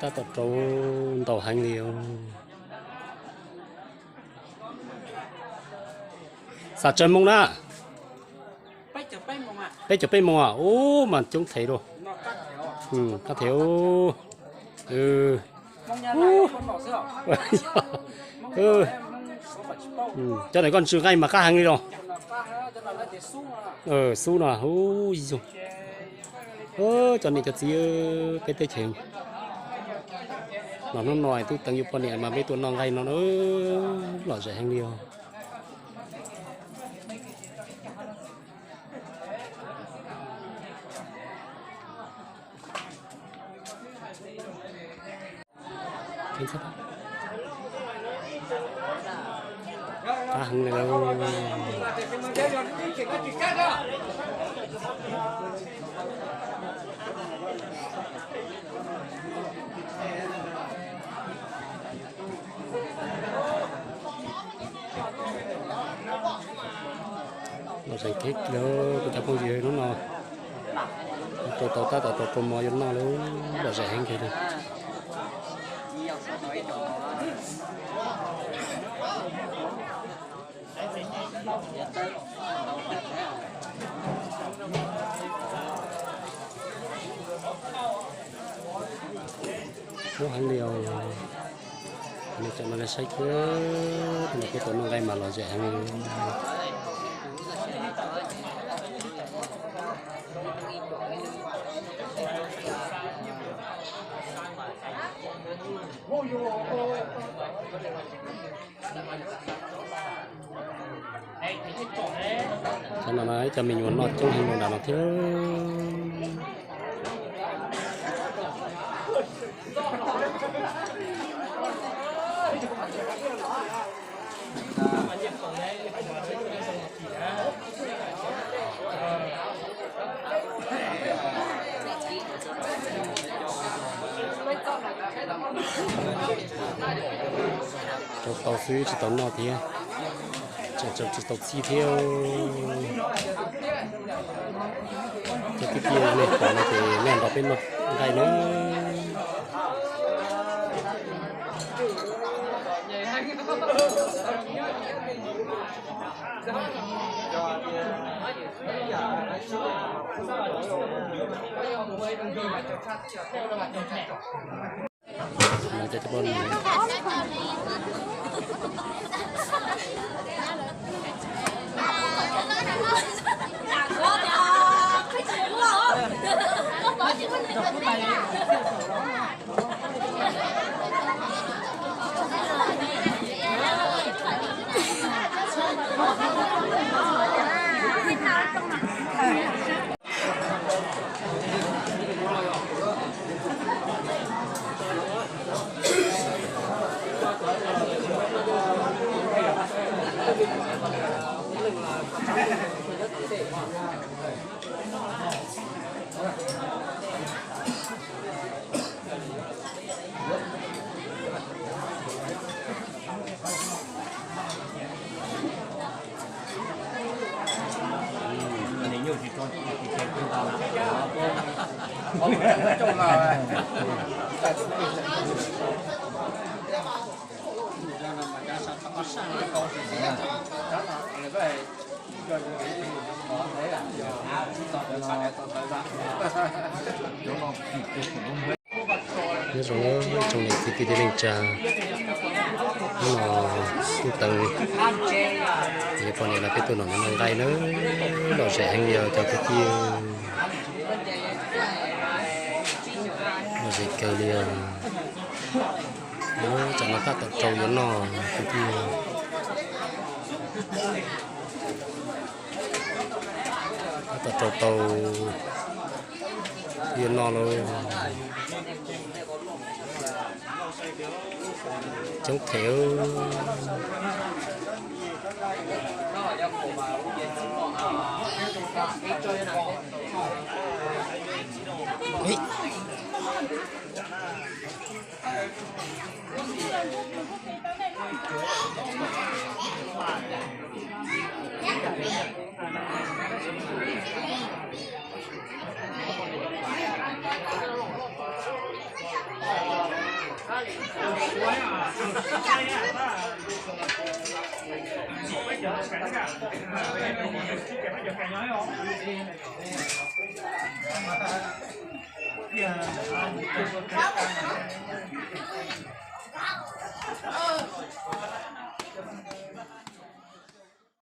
Tab tom rau ntau heev li. Xav tsawg moos na? Peb caug peb moos. Ub, mas coob thev lauj. Qab thev. Cov ntawm koj ntsw nqaij mas qab heev li los. Xub no, ub, cov niam cov txiv peb teb chaws, los hnub no twb teev yuav poj niam mas peb tuaj noj nqaij no na, lom zem heev li os. Qab heev li. Lom zem kiag li kuv cov phooj ywg, hnub no rau tau tab tom rau rau mov yuav noj lawm, lom zem heev kiag li. Lub heev li os. Cov no saib kiag, peb tuaj noj nqaij mas lom zem heev li. Qhov no ib co me nyuam noj coob heev li nram no thiab. Rau tau xwb tsis tau noj thiab, tseem tsis tau txhij thiab. Cov kwv tij nej pom no ces nej nrog peb noj nqaij na. Nyob zoo tsoom niam txiv kwv tij neej tsa, hnub no kuj teev yuav poj niam los peb tuaj noj nqaij nawb, lom zem heev li os cov kwv tij, lom zem kawg li os. Tsam no tab tom rau yuav noj kwv tij, tab tom rau tau yuav noj lawm. Coob them.